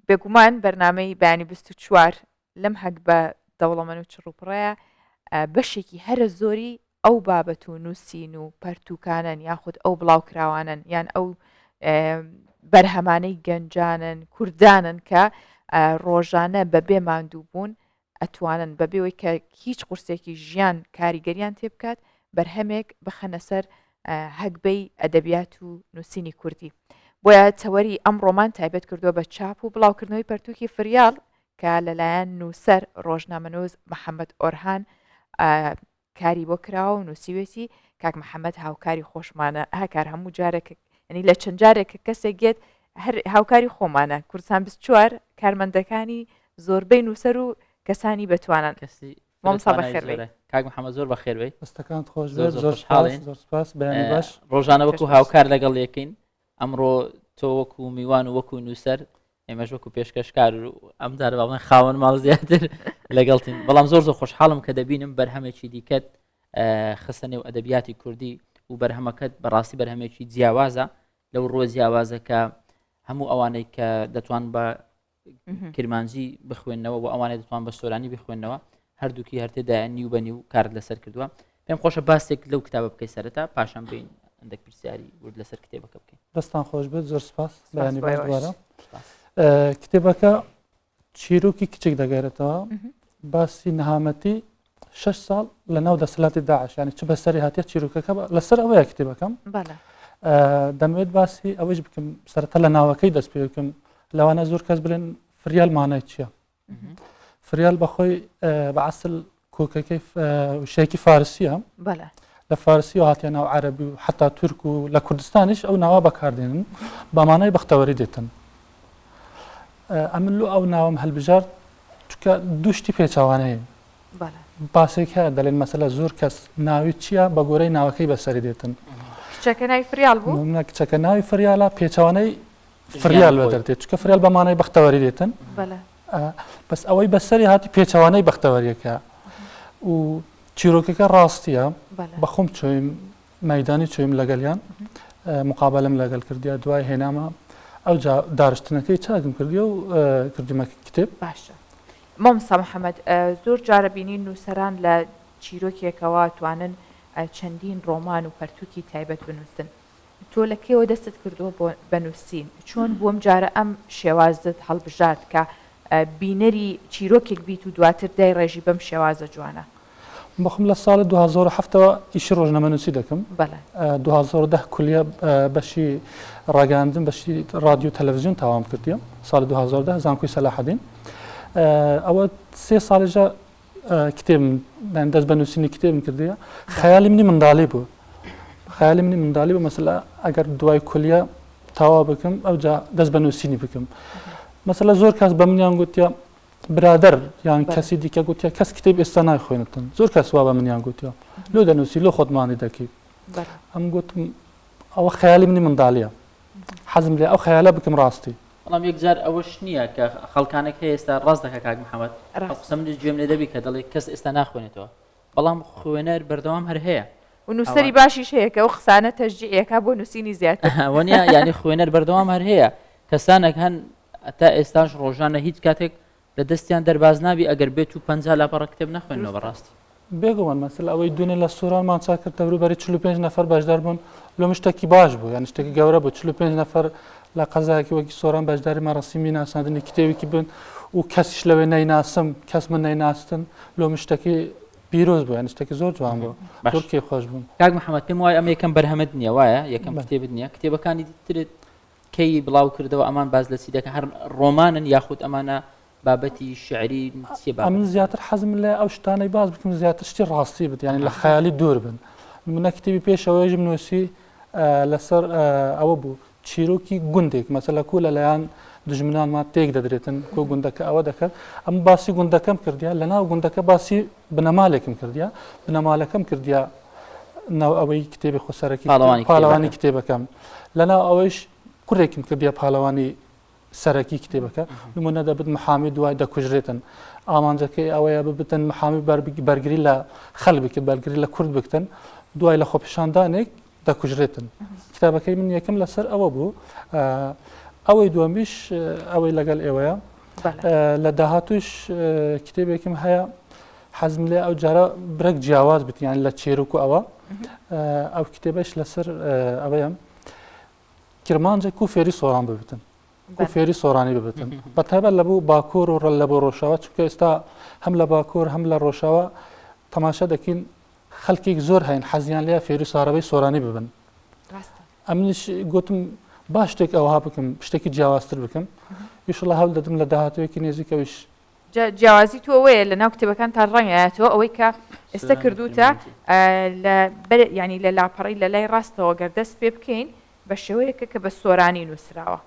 بێگومان بەرنامەی بەیانی 24 لەم هەگبە دەوڵەمەن و چڕوپڕەیە بەشێکی هەرە زۆری ئەو بابەت و نووسین و پەرتووکانەن یاخود ئەو بڵاوکراوانەن یان ئەو بەرهەمانەی گەنجانن کوردانن کە ڕۆژانە بەبێ ماندووبوون ئەتوانن بەبێ ئەوەی کە هیچ قورسێکی ژیان کاریگەریان تێ بکات بەرهەمێک بخەنە سەر هەگبەی ئەدەبیات و نووسینی کوردی. بۆیە تەوەری ئەمڕۆمان تایبەت کردووە بە چاپ و بڵاوکردنەوەی پەرتووکی فریاڵ کە لەلایەن نووسەر ڕۆژنامەنووس محەممەد ئۆرهان کاری بۆ کراوە و نووسیوێتی کاک محەممەد هاوکاری خۆشمانە هاکار هەموو جارێک ینی لە چەند جارێک کە کەسێک گێت هەر هاوکاری خۆمانە کوردستان 24 کارمەندەکانی زۆربەی نووسەر و کەسانی بەتوانن کەسی مامۆستا بەخێر بێی. کاک محەممەد زۆر بەخێر بێی دەستەکانت خۆش زۆر بێت زۆر زۆر سپاس خۆشحاڵین. زۆر سپاس بەیانی باش ڕۆژانە وەکو پێش باش. هاوکار لەگەڵ یەکین ئەمڕۆ تۆ وەکو میوان و وەکو نووسەر ئێمەش وەکو پێشکەشکار و ئەم جارە با بڵێن خاوەن ماڵ زیاتر لەگەڵتین بەڵام زۆر زۆر خۆشحاڵم کە دەبینم بەرهەمێکی دیکەت خستە نێو ئەدەبیاتی کوردی و بەرهەمەکەت بەڕاستی بەرهەمێکی جیاوازە لەو ڕووە جیاوازە کە هەموو ئەوانەی کە دەتوان بە کرمانجی بخوێنەوە و ئەوانەی دەتوان بە سۆرانی بخوێنەوە هەردووکی هەرتێدایە نیو بە نیو کارت لەسەر کردووە پێم خۆشە باسێک لەو کتابە بکەی سەرەتا پاشان بین هەندێک پرسیاری ورد لەسەر کتێبەکە بکەین. دەستان خۆش بێت زۆر سپاس بەیانی باش دووارە کتێبەکە چیرۆکی کچێک دەگەرێتەوە باسی نەهامەتی شش ساڵ لە ناو دەسەلاتی داعش ینی چ بەسەری هاتیە چیرۆکەکە لەسەر ئەوەیە کتێبەکەم دەمەوێت باسی ئەوەش بکەم سەرەتا لە ناوەکەی دەست پێ بکەم لەوانە زۆر کەس بڵێن فریال مانای چییە فریال بەخۆی بە عسل کۆکەکەی وشەیەکی فارسیە لە فارسی و هاتیە ناو عەربی و حتا تورک و لە کوردستانیش ئەو ناوە بەکاردێنن بەمانای بەختەوەری دێتن ئەمن لۆ ئەو ناوم هەلبژارد چکە دوشتی پێچوانەیە باسێک هەیە دەڵێن مەسەلە زۆر کەس ناوی چییە بە گۆرەی ناوەکەی بەسەری دێتن کچەکە ناوی فریال بوو کچەکە ناوی فریالە پێچوانەی فریال بە دەردێت چکە فریال بە مانای بەختەوەری دێتن بەس ئەوەی بەسەری هاتی پێچەوانەی بەختەوەریەکە و چیرۆکەکە ڕاستیە بەخۆم چۆیم مەدانی چۆیم لەگەلیان مقابلم لەگەڵ کردیا دوای هێنامە ئەو دارشتنەکەی چاکم کردی و کردیمە کتێب باشە مامۆستا محەممەد زۆر جارە بینین نووسەران لە چیرۆکێکەوە توانن چەندین ڕۆمان و پەرتوکی تایبەت بنووسن تۆ لە کەیەوە دەستت کردووە بۆ بە نووسین؟ چۆن بۆم جارە ئەم شێوازت هەڵبژارد کە بینەری چیرۆکێک بیت و دواتر دایڕێژی بەم شێوازە جوانە؟ بەخۆم لە ساڵی 2007 ەوە ئیشی ڕۆژنامەنووسی دەکەم. بەڵێ. 2010 کولیە بەشی ڕاگەیاندن بەشی ڕادیۆ تەلەڤزیۆن تەواوم کردیە ساڵی 2010 زانکۆی سەلاحەدین. ئەوە سێ ساڵیشە کتێبم دەست بە نووسینی کتێبم کردیە خەیالی منی منداڵی بوو خەیالی منی منداڵی بوو مەسەلا ئەگەر دوای کولیە تەواو بکەم ئەوجا دەست بە نووسینی بکەم مەسەلە زۆر کەس بە منیان گوتیە برادەر یان کەسی دیکە گوتیە کەس کتێب ئێستا نایخوێنتن زۆر کەس وا بە منیان گوتیە لۆ دەنووسی لۆ خۆتمانی دەکەی ئەم گوتم ئەوە خەیالی منی منداڵیە حەزم لێ ئەو خەیالە بکەم ڕاستی. بەڵام یەکجار ئەوەش نییە کە خەڵکانێک هەیە ئێستا ڕاست دەکا کاک محەممەد ئەو قسە منیش گوێم لێ دەبی کە دەڵێ کەس ئێستا ناخوێنێتەوە بەڵام خوێنەر بەردەوام هەر هەیە و نووسەری باشیش هەیە کە ئەو قسانە تەشجیعیەکە بۆ نووسینی زیاتر وەنیە یعنی خوێنەر بەردەوام هەر هەیە کەسانێک هەن تا ئێستاش ڕۆژانە هیچ کاتێک لە دەستیان دەرباز نابی ئەگەر بێت و 50 لاپەڕە کتێب نەخوێنەوە بەڕاستی بێگومان مەسەلە ئەوەی دوێنێ لە سۆرانمان چاک کرد دەوروبەری 45 نەفەر بەشدار بوون لۆم شتێکی باش بوو یعنی شتێکی گەورە بوو 45 نەفەر لە قەزایەکی وەکی سۆران بەشداری مەراسیمی ناساندنی کتێبێکی بن و کەسیش لەوێ نەیناسم کەس من نەیناستن لۆم شتێکی پیرۆز بوو یعنی شتێکی زۆر جوان بوو زۆر کێ خۆش بووم کاک محەممەد پێم وایە ئەمە یەکەم بەرهەمت نییە وایە یەکەم کتێبت نییە کتێبەکانی ترت کەی بڵاو کردەوە ئەمان باز لە چی دەکەن هەر ڕۆمانن یاخود ئەمانە بابەتی شعری چیە بابەت؟ ئەمن زیاتر حەزم لە ئەو شتانەی باس بکەم زیاتر شتی ڕاستی بت یعنی لە خەیالی دوور بن نمونە کتێبی پێشەوەیشم نووسی لەسەر ئەوە بوو چیرۆکی گوندێک مەسەلە کو لەلایەن دژمنانمان تێک دەدرێتن کۆ گوندەکە ئەوە دەکرد ئەم باسی گوندەکەم کردیا لەناو گوندەکە باسی بنەمالێکم کردیا بنەمالەکەم کردیا ناو ئەوەی کتێبی خۆسەرەکی پاڵەوانی کتێبەکەم لەناو ئەوەیش کوڕێکم کردیا پاڵەوانی سەرەکی کتێبەکە نمونە دەبت محامی دوای دەکوژرێتن ئامانجەکەی ئەوەیە ببتن محامی بەرگری لە خەل بکرد بەرگری لە کورد بکتن دوای لە خۆپیشاندانێک دەکوژرێتن کتابەکەی من یەکەم لەسەر ئەوە بوو. ئەوەی دووەمیش ئەوەی لەگەڵ ئێوەیە لە داهاتوش کتێبێکم هەیە حەزم لێ ئەو جارە برەک جیاواز بتیان لە چێرک و ئەوە ئەو کتێبەش لەسەر ئەوەیە کرمانجێک و فێری سۆران ببتن و فێری سۆرانی ببتن بە تایبەت لە بوو باکوور و ڕل لە بۆ ڕۆژاوا چونکە ئێستا هەم لە باکوور هەم لە ڕۆژاوا تەماشا دەکەین خەڵکێک زۆر هەین حەزیان لێ فێری سارەوەی سۆرانی ببن ئەمنیش گوتم با شتێک ئەوها بکەم شتێکی جیاوازتر بکەم ئیشڵە هەول دەدم لە داهاتوویەکی نێزیکەویش جا جیاوازی تۆ ئەوەیە لە ناو کتێبەکان تا ڕەنگایەتەوە ئەوەی کە ئێستا کردوتە لە ینی لە لاپەڕی لە لای ڕاستەوە گەر دەست پێ بکەین بە شێوەیەکە کە بە سۆرانی نووسراوە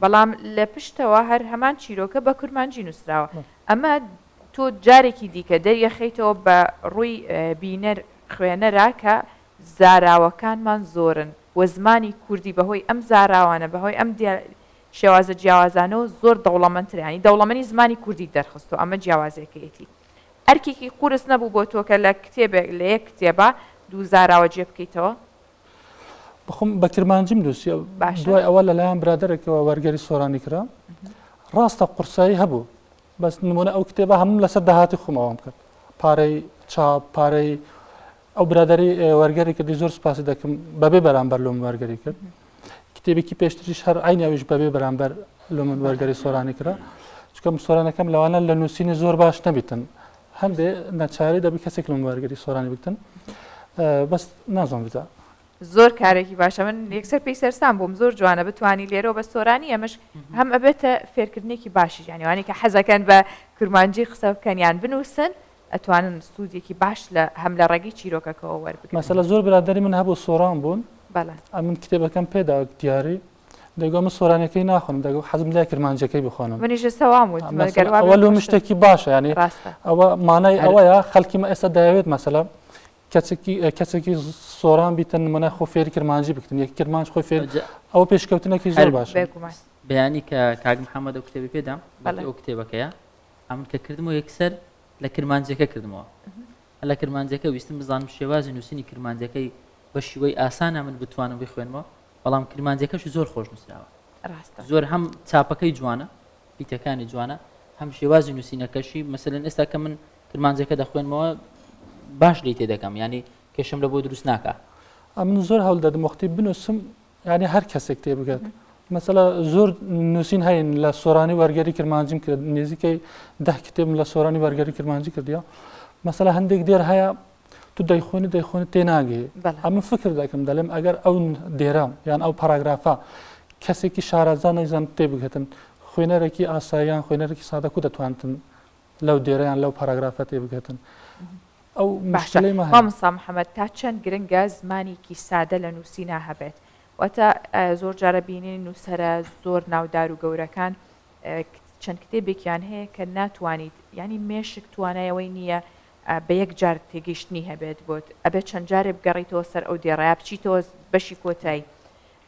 بەڵام لە پشتەوە هەر هەمان چیرۆکە بە کورمانجی نووسراوە ئەمە تۆ جارێکی دیکە دەریەخەیتەوە بە ڕووی بینەر خوێنەرا کە زاراوەکانمان زۆرن و زمانی کوردی بەهۆی ئەم زاراوانە بەهۆی ئەم شێوازە جیاوازانەوە زۆر دەوڵەمەندترە یانی دەوڵەمەنی زمانی کوردیت دەرخستووە ئەمە جیاوازیەکەیەتی ئەرکێکی قورس نەبوو بۆ تۆ کە لە کتێبێک لە یەک کتێبا دوو زاراوە جێ بکەیتەوە؟ بەخۆم بە کرمانجیم نووسی باشە. دوای ئەوە لەلایەن برادەرێکەوە وەرگێری سۆرانی کرا ڕاستە قورسایی هەبوو بەس نمونە ئەو کتێبە هەموو لەسەر داهاتی خۆم ئەوەم کرد پارەی چاپ پارەی ئەو برادەری وەرگەری کردی زۆر سپاسی دەکەم بەبێ بەرامبەر لۆم وەرگەری کرد کتێبێکی پێشتریش هەر عینی ئەویش بەبێ بەرامبەر لۆ من وەرگەری سۆرانی کرا چونکە سۆرانەکەم لەوانە لە نووسینی زۆر باش نەبیتن هەندێ نەچاری دەبی کەسێک لەم وەرگری سۆرانی بکتن بەس نازانم بدا زۆر کارێکی باشە من یەکسەر پێی سەرسام بووم زۆر جوانە بتانی لێرەوە بە سۆرانی ئەمەش هەم ئەبێتە فێرکردنێکی باشی ژیانیوانی کە حەزەکەن بە کرمانجی قسە بکەن یان بنووسن ئەتوانن سوودێکی باش لە هەم لە ڕێگەی چیرۆکەکەوە وەربگرن. مەسەلە زۆر برادەری من هەبوو سۆران بوون بەڵێ. ئەمن کتێبەکەم پێدا وەک دیاری دەیگۆ من سۆرانیەکەی ناخۆنم دەگۆ حەزم لای کرمانجەکەی بخۆنم. منیش ئێستا وام وت مەسەلە گەر وا ئەوە بێت لۆ من خۆشتر. شتێکی باشە یانی ڕاستە. ئەوە مانای هەر ئەوەیە خەڵکی مە ئێستا دەیەوێت مەسەلە کەچێکی کەسێکی سۆران بیتن نمونە خۆ فێری کرمانجی بکتن یەکی کرمانج خۆی فێر جا ئەوە پێشکەوتنێکی هەر زۆر باشە. بێگومان. بەیانی کە کاک محەممەد ئەو کتێبی پێدام گوتی بەڵێ. ئەو کتێبەکەیە ئەمن کە کردمەوە یەکسەر لە کرمانجیەکە کردمەوە هەر لە کرمانجیەکە ویستم بزانم شێوازی نووسینی کرمانجیەکەی بە شیوەی ئاسانە من بتوانم بخوێنمەوە بەڵام کرمانجیەکەشی زۆر خۆش نووسراوە ڕاستە زۆر هەم چاپەکەی جوانە پیتەکانی جوانە هەم شێوازی نووسینەکەشی مەسەلەن ئێستا کە من کرمانجەکە دەخوێنمەوە باش لی تێدەکەم ینی کێشم لە بۆ دروست ناکە ئەمن زۆر هەوڵ دەدەم وەختی بنووسم یانی هەر کەسێک تێبگات مەسەلە زۆر نووسین هەین لە سۆرانی وەرگەری کرمانجیم کرد نزیکەی ده کتێبم لە سۆرانی وەرگەری کرمانجی کردیە مەسەلە هەندێک دێر هەیە تو دەیخۆنی دەیخۆنی تێناگەی ئەمە فکر دەکەم دەڵێم ئەگەر ئەو دێرە یان ئەو پاراگرافە کەسێکی شارەزا نەیزان تێبگەتن خوێنەرێکی ئاساییان خوێنەرێکی سادە کو دەتوانتن لەو دێرە یان لەو پاراگرافە تێبگەتن ئەو باشە مشکلەی مە هەیە. مامۆستا محمد تا چەند گرنگە زمانێکی سادە لە نووسینا هەبێت واتە زۆر جارە بینین نووسەرە زۆر ناودار و گەورەکان چەند کتێبێکیان هەیە کە ناتوانیت یعنی مێشک توانای ئەوەی نییە بە یەک جار تێگەیشتنی هەبێت بۆت ئەبێت چەند جارێ بگەڕیتەوە سەر ئەو دێڕەیە بچیتەوە بەشی کۆتایی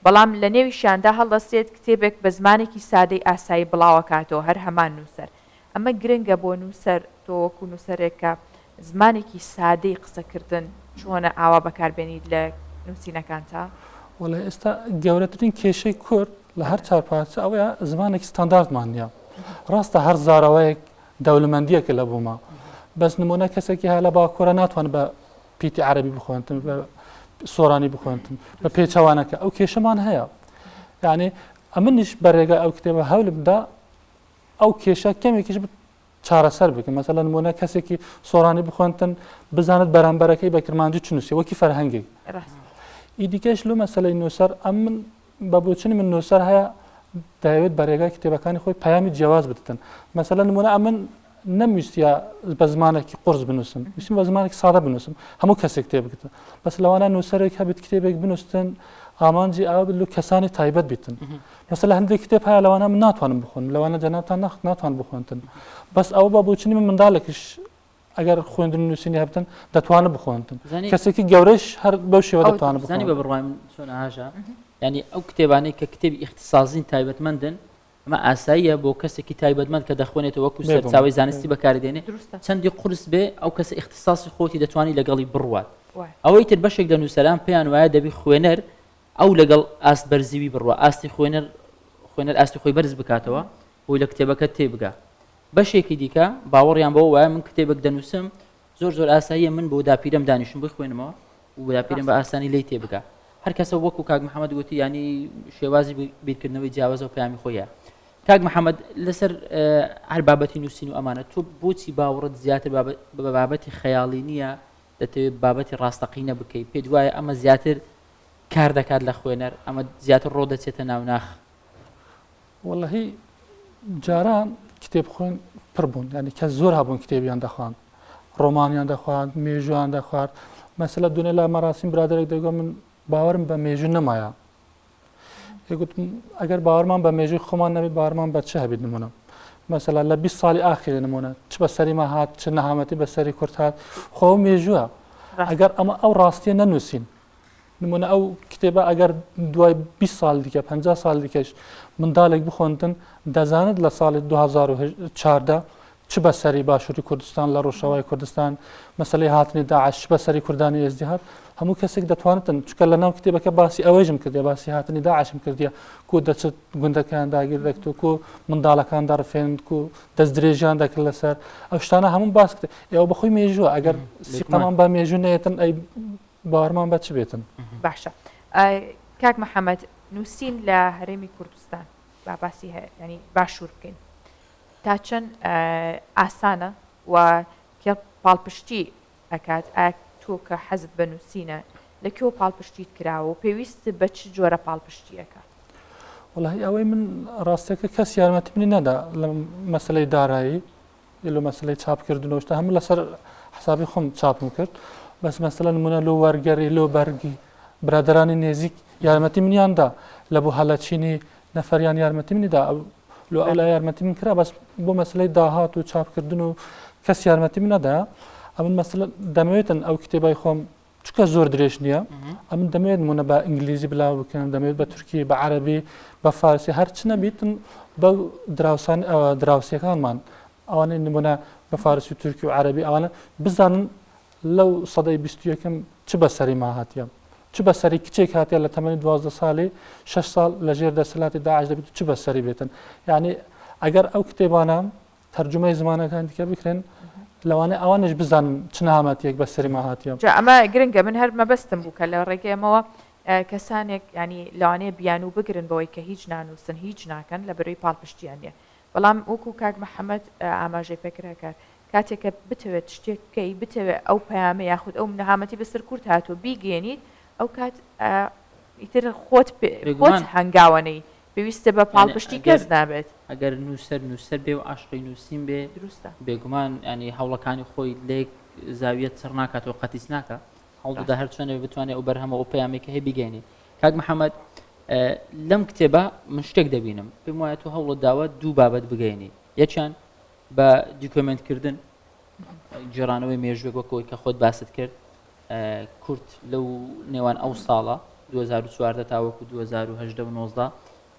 بەڵام لە نێویشیاندا هەڵدەستێت کتێبێک بە زمانێکی سادەی ئاسایی بڵاوەکاتەوە هەر هەمان نووسەر. ئەمە گرنگە بۆ نووسەر، تۆ وەکو نووسەرێک کە زمانێکی سادەی قسەکردن چۆنە ئاوا بەکاربێنیت لە نووسینەکانتا؟ وەڵا ئێستا گەورەترین کێشەی کورد لە هەر چار پارچە ئەوەیە زمانێکی ستانداردمان نییە. ڕاستە هەر زاراوەیەک دەولەمەندییەکە لە بوومە بەس نمونە کەسێکی هەیە لە باکوورە ناتوانێت بە پیتی عەرەبی بخوێنتن بە سۆرانی بخوێنتن بە پێچەوانەکە ئەو کێشەمان هەیە یعنی ئەمنیش بە ڕێگای ئەو کتێبە هەولمدا ئەو کێشە کەمێکیش چارەسەر بکەم مەسەلەن نمونە کەسێکی سۆرانی بخوێنتن بزانێت بەرامبەرەکەی بە کرمانجی چ نووسی وەکی فەرهەنگێک ئی دیکەش لۆ مەسەلەی نووسەر ئەم من بە بۆچونی من نووسەر هەیە دەیەوێت بە رێگای کتێبەکانی خۆی پەیامی جیاواز بدتن مەسەلەن نمونە ئەمن نەمویستە بە زمانێکی قرس بنووسم ویستم بە زمانێکی سادە بنووسم هەموو کەسێک تێبگتن بەس لەوانە نووسەرێک هەبێت کتێبێک بنووسن ئامانجی ئاو بێت لۆ کەسانی تایبەت بیتن مەسەلە هەندێک کتێب هەیە لەوانە من ناتوانم بخۆنم لەوانە جەنابتان نەخت ناتوان بخوێنتن بەس ئەوە بە بۆچونی من منداڵێکیش ئەگەر خوێندن و نووسینی هەبتن دەتوانن بخوێنتن کەسێکی گەورەش هەر بەو شێوە دەتوانن زانی بە بڕوای من چۆن هاژە ینی ئەو کتێبانەی کە کتێبی ئیختیسازین تایبەتمەندن ئەمە ئاساییە بۆ کەسێکی تایبەتمەند کە دەخوێنێتەوە وەکو سەرچاوی زانستی بەکاری دێنێ چەندی قورس بێ ئەو کەسە ئیختیساسی خۆتی دەتوانانی لەگەڵی بڕوات ئەوەی تر بەشێک لە نووسەران پێیان وایە دەبی خوێنەر ئەو لەگەڵ ئاست بەرزیوی بڕوا ئاستی خوێنەر خوێنەر ئاستی خۆی بەرز بکاتەوە بۆی لە کتێبەکە تێ بگا. بەشێکی دیکە باوەڕیان بەوە وایە من کتێبێک دەنووسم زۆر زۆر ئاساییە من بۆ داپیرەم دانیشم بخوێنمەوە و داپیرم بە ئاسانی لێی تێ بگا. هەر کەسە وەکو کاک محەممەد گوتی ینی شێوازی بیرکردنەوەی جیاوازە و پەیامی خۆیە. کاک محەممەد لەسەر هەر بابەتی نووسین و ئەمانە تۆ بۆچی باوەڕت زیاتر بە بابەتی خەیاڵی نییە دەتەوێت بابەتی ڕاستەقینە بکەی پێت وایە ئەمە زیاتر کار دەکات لە خوێنەر ئەمە زیاتر ڕۆ دەچێتە ناو ناخ؟ وەڵهی جاران کتێب خوێن پڕ بوون یعنی کەس زۆر هەبوون کتێبیان دەخواند ڕۆمانیان دەخوارد مێژویان دەخوارد مەسەلە دوێنێ لە مەراسیم برادێک دەگۆ من باوەرم بە مێژوو نەمایە گوتم ئەگەر باوەرمان بە مێژووی خۆمان نەبێت باوەرمان بە چ هەبێت نمونە مەسەلا لە 20 ساڵی ئاخری نمونە چ بە سەریما هات چ نەهامەتی بە سەری کورد هات خۆ مێژووە ئەگەر ئەمە ئەو ڕاستیە نەنووسین نمونە ئەو کتێبە ئەگەر دوای 20 ساڵ دیکە 50 ساڵ دیکەش منداڵێک بخۆندن دەزانێت لە ساڵی 2014 چ بەسەری باشووری کوردستان لە ڕۆژئاوای کوردستان مەسەلەی هاتنی داعش چ بەسەری کوردانی ئێزدی هات هەموو کەسێک دەتوانێتن چونکە لە ناو کتێبەکە باسی ئەوەیشم کردیە باسی هاتنی داعشم کردیە کو دەچت گوندەکان داگیر دەکت و کو منداڵەکان دەڕفێنن کو دەست درێژیان دەکرد لەسەر ئەو شتانە هەموو باس کرد ئێوە بەخۆی مێژووە ئەگەر سیقەمان بە مێژوو نەیەتن ئەی باوەڕمان بە چ بێتن؟ باشە کاک محەممەد نووسین لە هەرێمی کوردستان با باسی ینی باشوور بکەین تا چەند ئاسانە و کێ پاڵپشتی ئەکات ئایا تۆ کە حەزت بە نووسینە لە کوێوە پاڵپشتیت کراوە و پێویست بە چ جۆرە پاڵپشتییەکە؟ وەڵاهی ئەوەی من ڕاستەکە کەس یارمەتی منی نەدا لە مەسلەی دارایی لە مەسلەی چاپکردنەوە شتە هەموو لەسەر حسابی خۆم چاپم کرد بەس مەسەلە نمونە لۆ وەرگەری لۆ بەرگی برادرانی نێزیک یارمەتی منیان دا لە بۆ هەلەچینی نەفەریان یارمەتی منی دا لۆ ئەو لە یارمەتی من کرا بەس بۆ مەسلەی داهات و چاپکردن و کەس یارمەتی من نەدا ئەمن مەسلە دەمەوێتن ئەو کتێبای خۆم چکە زۆر درێژ نییە ئەمن دەمەوێت نمونە بە ئینگلیزی بلاو بکەم دەمەوێت بە تورکی بە عەربی بە فارسی هەر چ نەبیتن بە دراوسان دراوسەکانمان ئەوانەی نمونە بە فارسی و تورکی و عەربی ئەوانە بزانن لەو سەدەی 21م چ بەسەری ما هاتیە چ بەسەری کچێک هاتیە لە تەمەنی 12 ساڵی 6 ساڵ لە ژێر دەسەلاتی داعش دەبێت چ بەسەری بێتن یعنی ئەگەر ئەو کتێبانە تەرجومەی زمانەکان دیکە بکرێن لەوانەیە ئەوانش بزانن چ نەهامەتیەک بەسەری ما هاتیە. جا ئەمە گرنگە من هەر مەبەستم بوو کە لە ڕێگەی ئەمەوە کەسانێک یانی لەوانەیە بیانوو بگرن بەوەی کە هیچ نانووسن هیچ ناکەن لە بەرەی پاڵپشتیان نییە بەڵام وەکو کاک محەممەد ئاماژەی پێکرا کە کاتێک کە بتەوێت شتێک بکەی بتەوێت ئەو پەیامە یاخود ئەو نەهامەتی بەسەر کورد هاتووە بیگەێنیت ئەو کات ئیتر خۆت خۆت هەنگاوەنەی پێویستە بە پاڵپشتی کەس نابێت. ئەگەر نووسەر نووسەر بێ و عاشقی نووسین بێ دروستە. بێگومان یانی هەوڵەکانی خۆی لە یەک زاویە چڕ ناکاتەوە قەتیس ناکا هەوڵ دەدا هەر چۆنێ بتوانێ ئەو بەرهەمە ئەو پەیامەی کە هەیە بیگەیەنێ کاک محەممەد لەم کتێبە من شتێک دەبینم پێم وایە تۆ هەوڵت داوە دوو بابەت بگەیەنی یەکیان بە دیکۆمێنت کردن گێڕانەوەی مێژوێک وەکەوەی کە خۆت باست کرد کورد لەو نێوان ئەو ساڵە 2014 تاوەکو 2018 و 19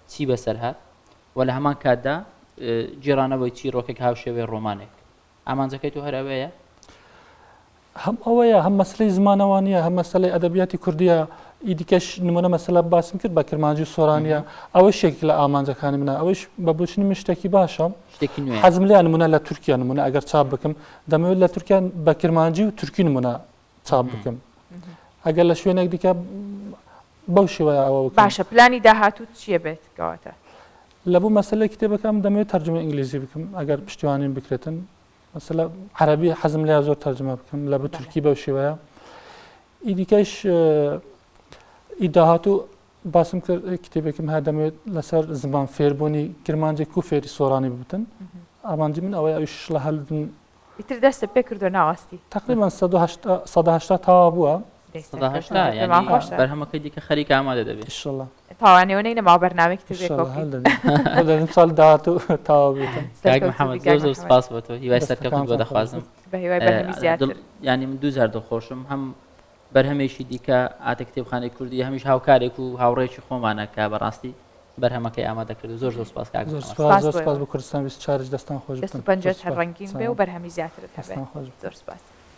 چی بەسەر هات و لە هەمان کاتدا گێڕانەوەی چیڕۆکێک هاوشێوەی ڕۆمانێک ئامانجەکەی تۆ هەر ئەوەیە؟ هەم ئەوەیە هەم مەسلەی زمانەوانیە هەم مەسلەی ئەدەبیاتی کوردیە ئی دیکەش نمونە مەسەلە باسم کرد بە کرمانجی و سۆرانیە ئەوەش یەکێک لە ئامانجەکانی منە ئەوەش بە بۆچونی من شتێکی باشە شتێکی نوێ حەزم لێیە نمونە لە تورکیا نمونە ئەگەر چاپ بکەم دەمەوێت لە تورکیا بە کرمانجی و تورکی نمونە چاپ بکەم ئەگەر لە شوێنێک دیکە بەو شێوەیە ئەوە بکەم. باشە پلانی داهاتووت چییە بێت کەواتە؟ لە بۆ مەسەلەی کتێبەکەم دەمەوێت تەرجومەی ئینگلیزی بکەم ئەگەر پشتیوانیم بکرێتن مەسەلە عەرەبی حەزم لێیە زۆر تەرجمە بکەم لە بە تورکی بەو شێوەیە ئی دیکەش ئی داهاتوو باسم کرد کتێبێکم هەیە دەمەوێت لەسەر زمان فێربوونی کرمانجی کو فێری سۆرانی ببتن ئامانجی من ئەوەیە ئەویش لە هەلدن ئیتر دەستت پێ کردووە ناوەستی. تەقریبەن 180 تەواو بووە. 180 یانی بەرهەمەکەی دیکە خەریکە ئامادە دەبێت. ئیشەڵا. تاوانەوە نەی نەماوە بەرنامەیەکی تر بێکەوە بکەین. هەل ساڵ داهاتوو تەواو بێتن. کاک محەممەد زۆر زۆر سپاس بۆ تۆ هیوای سەرکەوتن بۆ دەخوازم. بە هیوای بەرهەمی زیاتر. یانی من دوو جار دڵخۆشم هەم بەرهەمێکی دیکە ئاتە کتێبخانەی کوردی هەمیش هاوکارێک و هاوڕێکی خۆمانە کە بەڕاستی بەرهەمەکەی ئامادە کرد زۆر زۆر سپاس کاک زۆر سپاس زۆر سپاس بۆ کوردستان 24 دەستان خۆش دەست و پەنجەت هەر ڕەنگین بێ و بەرهەمی زیاترت هەبێ زۆر سپاس.